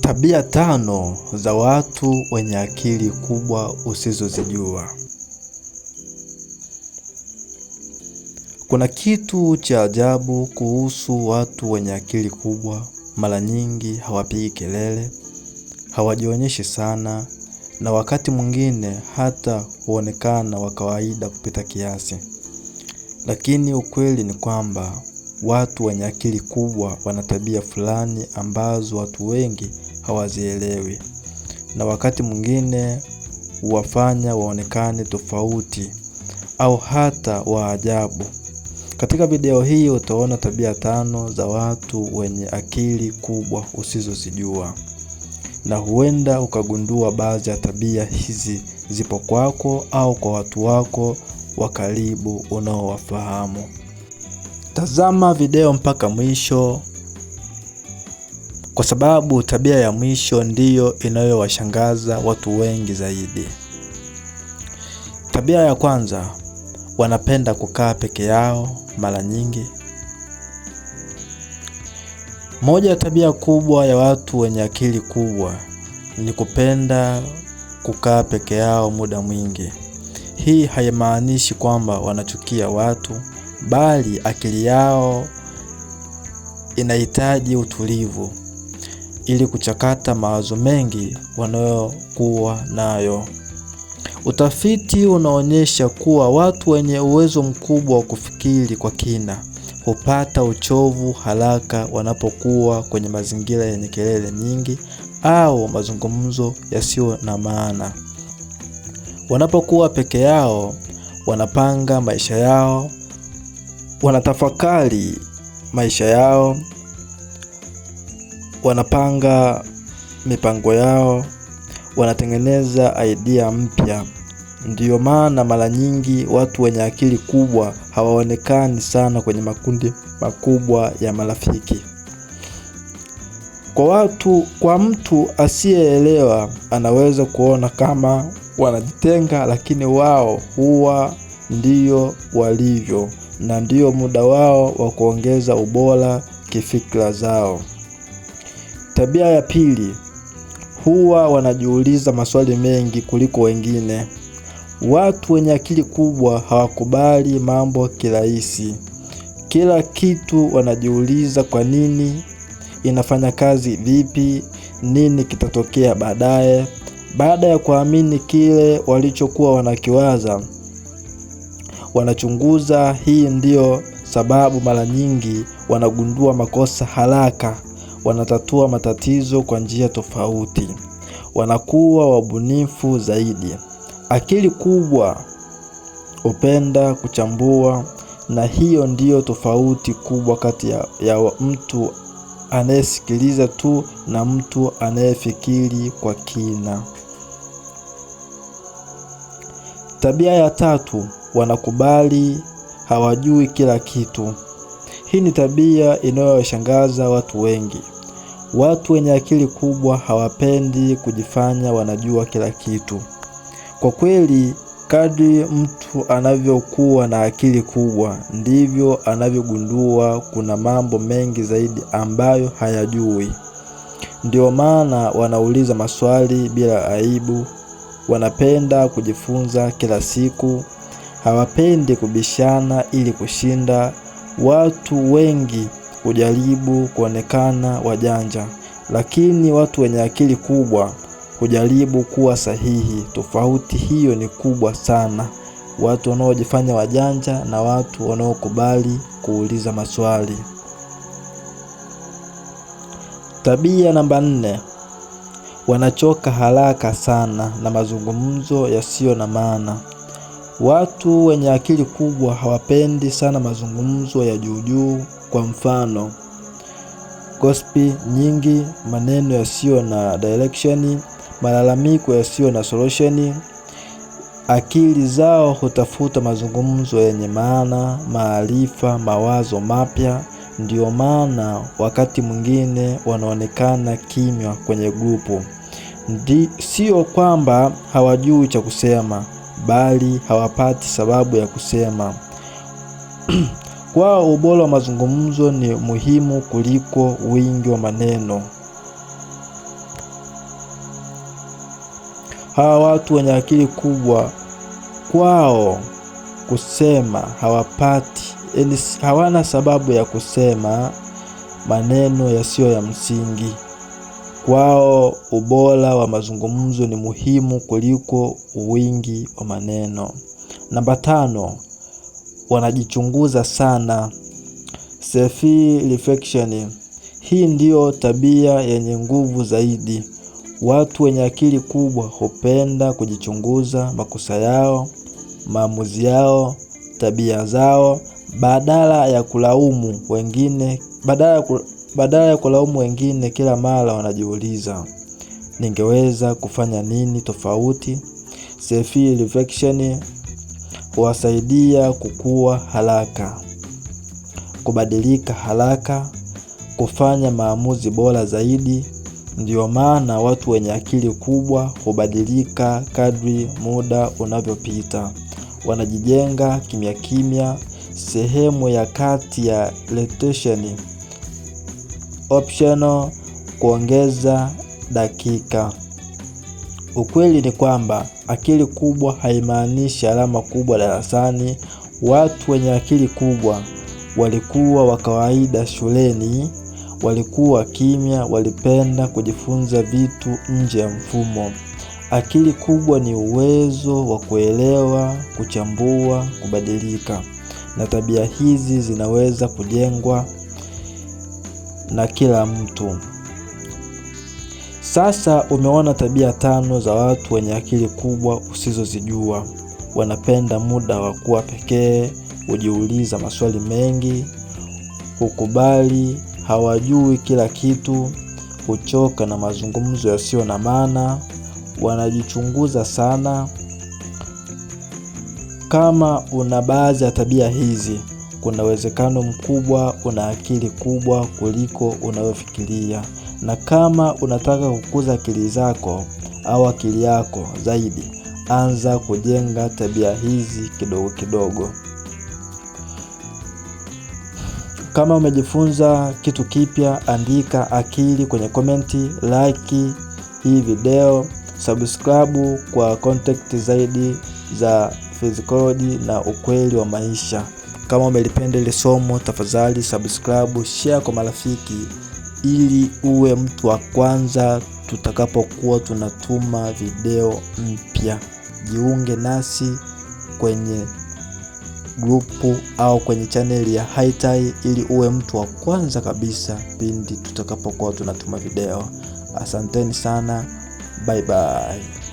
Tabia tano za watu wenye akili kubwa usizozijua. Kuna kitu cha ajabu kuhusu watu wenye akili kubwa. Mara nyingi hawapigi kelele, hawajionyeshi sana, na wakati mwingine hata huonekana wa kawaida kupita kiasi. Lakini ukweli ni kwamba watu wenye akili kubwa wana tabia fulani ambazo watu wengi hawazielewi, na wakati mwingine huwafanya waonekane tofauti au hata wa ajabu. Katika video hii utaona tabia tano za watu wenye akili kubwa usizozijua, na huenda ukagundua baadhi ya tabia hizi zipo kwako au kwa watu wako wa karibu unaowafahamu. Tazama video mpaka mwisho, kwa sababu tabia ya mwisho ndiyo inayowashangaza watu wengi zaidi. Tabia ya kwanza, wanapenda kukaa peke yao mara nyingi. Moja ya tabia kubwa ya watu wenye akili kubwa ni kupenda kukaa peke yao muda mwingi. Hii haimaanishi kwamba wanachukia watu, bali akili yao inahitaji utulivu ili kuchakata mawazo mengi wanayokuwa nayo. Utafiti unaonyesha kuwa watu wenye uwezo mkubwa wa kufikiri kwa kina hupata uchovu haraka wanapokuwa kwenye mazingira yenye kelele nyingi au mazungumzo yasiyo na maana. Wanapokuwa peke yao, wanapanga maisha yao, wanatafakari maisha yao, wanapanga mipango yao, wanatengeneza idea mpya. Ndiyo maana mara nyingi watu wenye akili kubwa hawaonekani sana kwenye makundi makubwa ya marafiki. Kwa mtu asiyeelewa anaweza kuona kama wanajitenga, lakini wao huwa ndiyo walivyo na ndiyo muda wao wa kuongeza ubora kifikra zao. Tabia ya pili, huwa wanajiuliza maswali mengi kuliko wengine. Watu wenye akili kubwa hawakubali mambo kirahisi. Kila kitu wanajiuliza kwa nini, inafanya kazi vipi, nini kitatokea baadaye. Baada ya kuamini kile walichokuwa wanakiwaza, wanachunguza. Hii ndiyo sababu mara nyingi wanagundua makosa haraka, wanatatua matatizo kwa njia tofauti, wanakuwa wabunifu zaidi. Akili kubwa hupenda kuchambua, na hiyo ndiyo tofauti kubwa kati ya mtu anayesikiliza tu na mtu anayefikiri kwa kina. Tabia ya tatu, wanakubali hawajui kila kitu. Hii ni tabia inayowashangaza watu wengi. Watu wenye akili kubwa hawapendi kujifanya wanajua kila kitu. Kwa kweli, kadri mtu anavyokuwa na akili kubwa, ndivyo anavyogundua kuna mambo mengi zaidi ambayo hayajui. Ndio maana wanauliza maswali bila aibu, wanapenda kujifunza kila siku, hawapendi kubishana ili kushinda. Watu wengi hujaribu kuonekana wajanja, lakini watu wenye akili kubwa hujaribu kuwa sahihi. Tofauti hiyo ni kubwa sana. Watu wanaojifanya wajanja na watu wanaokubali kuuliza maswali. Tabia namba 4, wanachoka haraka sana na mazungumzo yasiyo na maana. Watu wenye akili kubwa hawapendi sana mazungumzo ya juu juu. Kwa mfano, gossip nyingi, maneno yasiyo na direction, malalamiko yasiyo na solution. Akili zao hutafuta mazungumzo yenye maana, maarifa, mawazo mapya. Ndiyo maana wakati mwingine wanaonekana kimya kwenye grupu. Sio kwamba hawajui cha kusema, bali hawapati sababu ya kusema. Kwao ubora wa mazungumzo ni muhimu kuliko wingi wa maneno. Hawa watu wenye akili kubwa, kwao kusema hawapati, yaani hawana sababu ya kusema maneno yasiyo ya msingi. Kwao ubora wa mazungumzo ni muhimu kuliko wingi wa maneno. Namba 5, wanajichunguza sana. Self reflection. Hii ndiyo tabia yenye nguvu zaidi. Watu wenye akili kubwa hupenda kujichunguza makosa yao, maamuzi yao, tabia zao, badala ya kulaumu wengine, badala ya kulaumu wengine kila mara wanajiuliza, ningeweza kufanya nini tofauti? Self reflection huwasaidia kukua haraka, kubadilika haraka, kufanya maamuzi bora zaidi. Ndiyo maana watu wenye akili kubwa hubadilika kadri muda unavyopita. Wanajijenga kimya kimya. Sehemu ya kati ya rotation optional kuongeza dakika. Ukweli ni kwamba akili kubwa haimaanishi alama kubwa darasani. Watu wenye akili kubwa walikuwa wa kawaida shuleni, walikuwa kimya, walipenda kujifunza vitu nje ya mfumo. Akili kubwa ni uwezo wa kuelewa, kuchambua, kubadilika. Na tabia hizi zinaweza kujengwa na kila mtu. Sasa umeona tabia 5 za watu wenye akili kubwa usizozijua. Wanapenda muda wa kuwa pekee, hujiuliza maswali mengi, hukubali hawajui kila kitu, huchoka na mazungumzo yasiyo na maana, wanajichunguza sana. Kama una baadhi ya tabia hizi, kuna uwezekano mkubwa una akili kubwa kuliko unayofikiria. Na kama unataka kukuza akili zako au akili yako zaidi, anza kujenga tabia hizi kidogo kidogo. Kama umejifunza kitu kipya, andika akili kwenye komenti, like hii video, subscribe kwa content zaidi za physiology na ukweli wa maisha. Kama umelipenda ile somo, tafadhali subscribe, share kwa marafiki ili uwe mtu wa kwanza tutakapokuwa tunatuma video mpya. Jiunge nasi kwenye grupu au kwenye chaneli ya Haitai ili uwe mtu wa kwanza kabisa pindi tutakapokuwa tunatuma video. Asanteni sana. Bye bye.